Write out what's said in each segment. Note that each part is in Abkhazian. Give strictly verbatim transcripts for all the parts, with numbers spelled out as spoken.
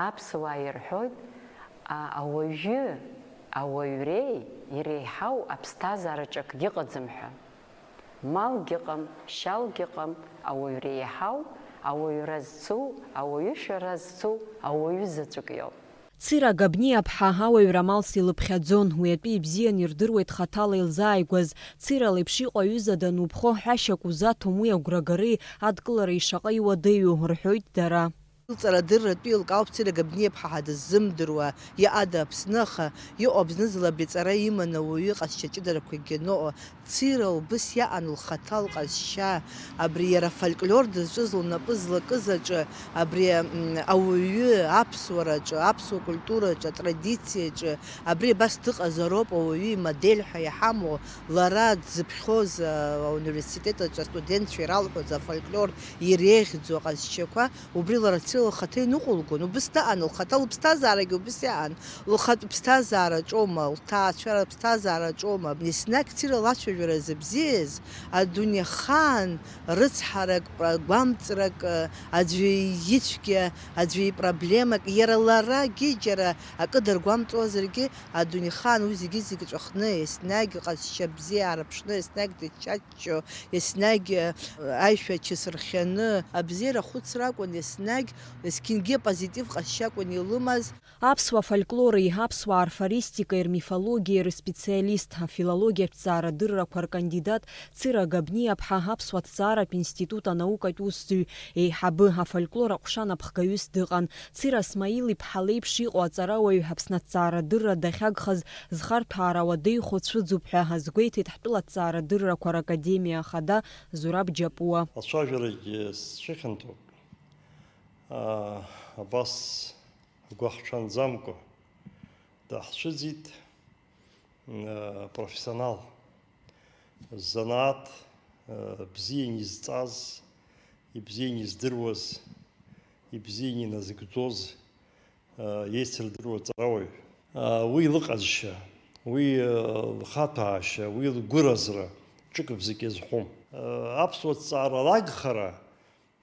Аԥсуаа ирҳәоит, а-, ауаҩы, ауаҩреи иреиҳау аԥсҭазаараҿ акгьы ыҟаӡам ҳәа. Малгьы ыҟам, шьалгьы ыҟам, ауаҩ реиҳау, ауаҩра зцу, ауаҩышәара зцу ауаҩы заҵәык иоуп. Цира Габниаԥҳа ауаҩра малс илыԥхьаӡон, уи атәы ибзиан ирдыруеит хаҭала илзааигәаз. Цира леиԥш иҟоу аҩыза дануԥхо, ҳәашьак узаҭом уи агәрагареи адкылареи шаҟа иуадаҩу, рҳәоит дара. Лҵарадырратәы илкаауп Цира Габниаԥҳа ҳәа дыззымдыруа, иҟада Аԥсны, аха иҟоу Аԥсны зла абри ҵара иманы ауаҩы иҟазшьа ҷыдарақәагьы аныҟоу. Цира убыс иаан лхаҭа лҟазшьа, абри иара афольклор дызҿыз лнапы злакыз аҿы, абри, м, ауаҩы аԥсуараҿы, аԥсуа культураҿы, атрадициаҿы, абри абас дыҟазароуп ауаҩы имодель ҳәа иҳамоу, лара дзыԥхьоз, а, ауниверситет аҿы астудентцәа иралҳәоз афольклор иреиӷьӡоу аҟазшьақәа, убри лара Цира лхаҭа иныҟәылгон, убыс даан, лхаҭа лыԥсҭазаарагьы убыс иаан, лхатә ԥсҭазаараҿоума, лҭаацәара ԥсҭазаараҿоума, еснагь Цира лацәажәара зыбзиаз, адунеихаан рыцҳарак, гәамҵрак, аӡәы ицәгьа, аӡәы ипроблемак, иара ларагьы џьара акы даргәамҵуазаргьы, адунеихаан уи зегьы-зегьы ҵәахны, еснагь ҟазшьа бзиа аарԥшны, еснагь дычча-, ҷҷо, еснагь, э, аишәа ачыс рхианы, абзиара хәыцра акәын, еснагь, есқьынгьы апозитив ҟазшьа акәын илымаз. Аԥсуа фольклори, аԥсуа арфористикеи рмифологиеи рспециалист, афилологиатә ҭҵаарадыррақәа ркандидат Цира Габниаԥҳа Аԥсуа ҭҵааратә институт анаукатә усзуҩ, еиҳабы, афольклор аҟәша напхгаҩыс дыҟан. Цира Смаил-иԥҳа леиԥш иҟоу аҵарауаҩ Аԥсны аҭҵаарадырра дахьагхаз зхарҭәаара уадаҩхо цәыӡуп ҳәа азгәеиҭеит ҳтәыла аҭҵаарадыррақәа ракадемиа ахада Зураб Џьапуа. Ацәажәарагьы сцәыхьанҭоуп. Аа, абас агәаҳҽанӡамкәа даҳцәыӡит, аа, профессионал, занааҭ, аа, бзиан изҵаз, ибзиан издыруаз, ибзиан иназыгӡоз, аа, еицырдыруа ҵарауаҩ. Аа, уи лыҟазшьа, уи, аа, лхаҭәаашьа, уи лгәыразра ҿык-бзык иазҳәом. Аа, аԥсуа ҭҵаара лагхара,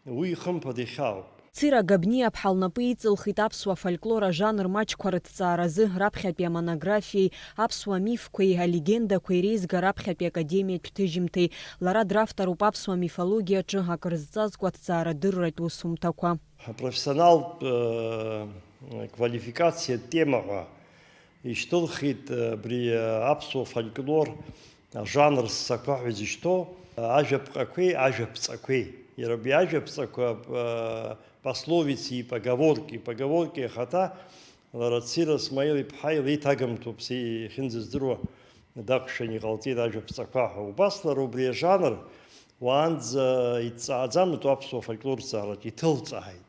уи хымԥада ихьаауп. Цира Габниаԥҳа лнапы иҵылхит аԥсуа фольклор ажанр маҷқәа рыҭҵааразы раԥхьатәи амонографиеи, аԥсуа мифқәеи алегендақәеи реизга раԥхьатәи академиатә ҭыжьымҭеи. Лара дравторуп аԥсуа мифологиаҿы акрызҵазкуа аҭҵаарадырратә усумҭақәа. Апрофессионалтә, э, квалификациатә тема ҳәа ишьҭылхит, э, абри, э, аԥсуа фольклор ажанр ссақәа ҳәа изышьҭоу, э, ажәаԥҟақәеи ажәаԥҵақәеи. Иара убри ажәаԥҵақәа, э, пословицеи, поговорки, поговорки ахаҭа, лара Цира Смаил-иԥҳа илеиҭагамҭоуп, са ихьынӡаздыруа, дақәшәан иҟалҵеит ажәаԥҵақәа ҳәа. Убас лара убри ажанр уаанӡа иҭҵааӡамызт аԥсуа фольклорҭҵаараҿ, иҭылҵааит.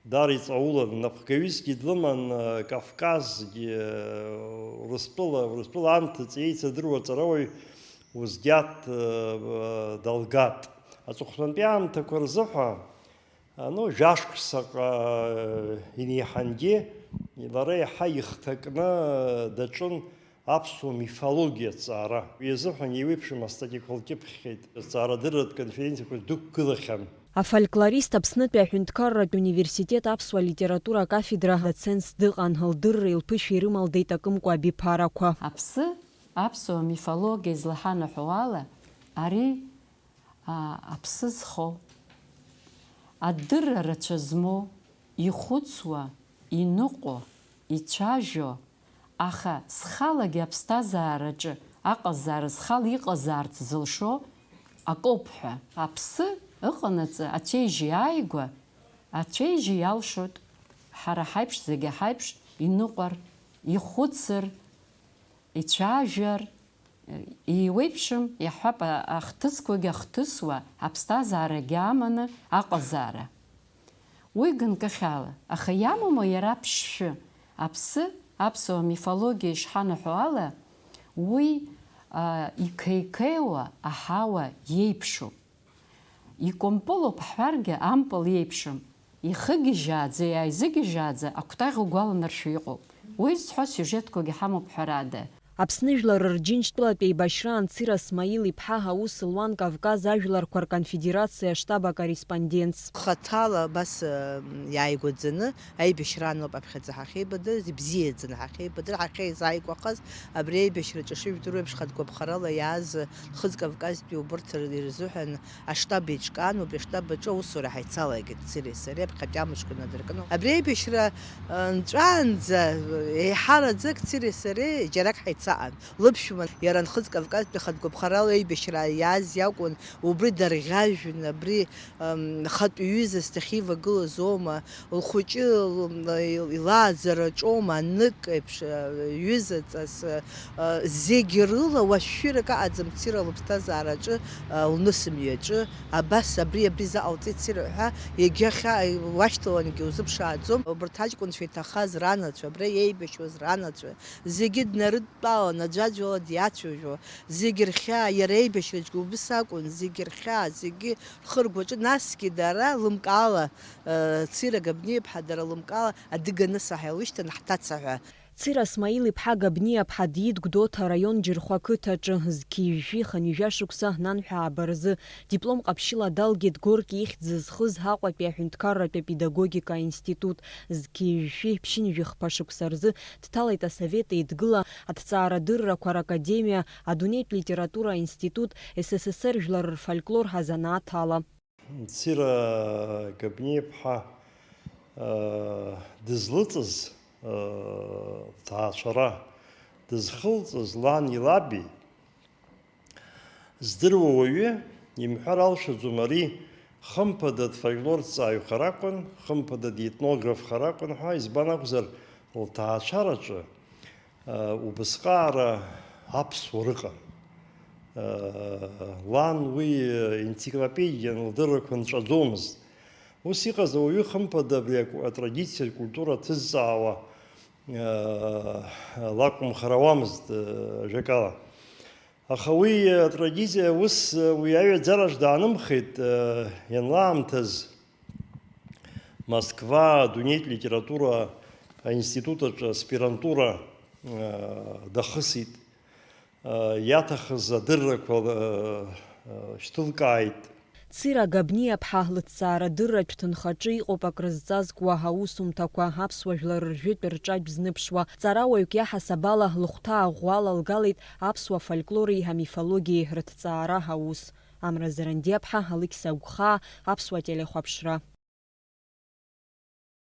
Даара иҵаулан, напхгаҩысгьы длыман, Кавказгьы, Урыстәыла, Урыстәыла анҭыҵ еицырдыруа аҵарауаҩ Узгьаҭ Далгат. Аҵыхәтәантәи аамҭақәа рзыҳәа, ну, жәашықәсаҟа инеиҳангьы лара иаҳа ихҭакны даҿын. Аԥсуа мифологиа аҭҵаара. Уи азыҳәан еиуеиԥшым астатиақәа лкьыԥхьхьеит, зҵаарадырратә конференциақәа дықәгылахьан. Афольклорист Аԥснытәи аҳәынҭқарратә университет аԥсуа литература акафедра доцентс дыҟан, лдырреи лԥышәеи рымалдеит акымкәа абиԥарақәа. Аԥсы, аԥсуа мифологиа излаҳанаҳәо ала, ари аа, аԥсы зхоу, адырра рацәа змоу, ихәыцуа, иныҟәо, ицәажәо, аха зхалагьы аԥсҭазаараҿы аҟазаара зхала иҟазаарц зылшо акоуп ҳәа. Аԥсы ыҟанаҵы ацәеижь иааигәа, ацәеижь иалшоит ҳара ҳаиԥш, зегьы ҳаиԥш иныҟәар, ихәыцыр, ицәажәар, еиуеиԥшым, иаҳҳәап, а-, ахҭысқәагьы ахҭысуа, аԥсҭазаарагьы аманы аҟазаара. Уи ганкахьала, аха иамоума иара аԥшшәы? Аԥсы, аԥсуа мифологиа ишҳанаҳәо ала, уи, а, иқеиқеиуа аҳауа иеиԥшуп. Икәымпылуп ҳҳәаргьы, ампыл иеиԥшым. Ихыгьежьааӡа, иааизыгьежьааӡа акәтаӷь угәаланаршәо иҟоуп. Уи зҳәо сиужетқәагьы ҳамоуп, ҳәарада. Аԥсны Жәлар Рџьынџьтәылатә еибашьраан Цира Смаил-иԥҳа аус луан Кавказ ажәларқәа рконфедерациа аштаб акорреспондентс. Хаҭала абас, э, иааигәаӡаны аибашьраан ауп аԥхьаӡа ҳахьеибадырыз, ибзиаӡаны ҳахьеибадыр, ҳахьеизааигәахаз, абри аибашьраҿы шыжәдыруа еиԥш хатә гәаԥхарала иааз Нхыҵ Кавказтәи убырҭ ирзыҳәан аштаб еиҿкаан, убри аштаб аҿы аусура ҳаицалагеит, Циреи сареи аԥхьатәи амшқәа инадыркны. Абри аибашьра, э, нҵәаанӡа, э, еиҳараӡак Циреи сареи џьарак ҳаицаҟан. Лыԥшәма иара Нхыҵ Кавказтәи хатә гәаԥхарала аибашьра иааз иакәын, убри дарӷьажәҩан, абри, м, хатә ҩызас дахьивагылаз аума, лхәыҷы, м, ил-, илааӡараҿоума, анык еиԥш, э, ҩызаҵас, э, э, зегь рыла уашәшәырак аҟаӡам Цира лыԥсҭазаараҿы, э, лнысымҩаҿы, абас абри, абри заҟалҵеит Цира ҳәа, егьа хьаа уашьҭалангьы узыԥшааӡом. Убарҭ аҷкәынцәа иҭахаз ранацәа, абра иеибашьуаз ранацәа, зегьы днарыдтәалан, аӡәаӡәала диацәажәо, зегь рхьаа, иара аибашьраҿгьы убыс акәын, зегь рхьаа, зегьы рхы ргәаҿы, насгьы дара лымкаала, э, Цира Габниа-иԥҳа дара лымкаала адыга нысаҳа илышьҭан ҳҭаца ҳәа. Цира Смаил-иԥҳа Габниа-ԥҳа диит Гәдоуҭа араион Џьырхәа қыҭаҿы, зқьи жәшәи хынҩажәа шықәса нанҳәа аабаразы, диплом ҟаԥшьыла далгеит Горки ихьӡ зызхыз Аҟәатәи аҳәынҭқарратә апедагогика аинститут, зқьи жәшәи ԥшьынҩажәи хԥа шықәса рзы дҭалеит Асовет Еидгыла аҭҵаарадыррақәа ракадемиа, адунеитә литература аинститут, С С С Р жәлар рфольклор ҳазанааҭ ала. Цира Габниа-иԥҳа, э, дызлыҵыз, э, лҭаацәара дызхылҵыз лани лаби здыруа уаҩы, имҳәар алшаӡом, ари хымԥада дфольклорҭҵааҩхар акәын, хымԥада детнографхар акәын ҳәа, избан акәзар, лҭаацәараҿы, э, убысҟаара аԥсуа рыҟан. Э, лан уи, э, енциклопедиан лдыррақәа нҵәаӡомызт. Ус иҟаз ауаҩы хымԥада абри аку-, атрадициа, акультура ҭызҵаауа, э, лакәымхар ауамызт, э, ажәакала. Аха уи атрадициа ус, э, уи аҩаӡараҿ даанымхеит, э, ианлаамҭаз Москва адунеитә литература аинститут аҿы аспирантура, э, дахысит. Э, иаҭахыз адыррақәа, э, э, шьҭылкааит. Цира Габниа-ԥҳа лыҭҵаарадырратә ҭынхаҿы иҟоуп акрызҵазкуа аусумҭақәа, аԥсуа жәлар ржәытә рҿатә зныԥшуа. Ҵарауаҩык иаҳасаб ала, лыхәҭаа ӷәӷәала лгалеит аԥсуа фольклори амифологиеи рыҭҵаара аус. Амра Зарандиаԥҳа, Алықьса Агәхаа, Аԥсуа телехәаԥшра.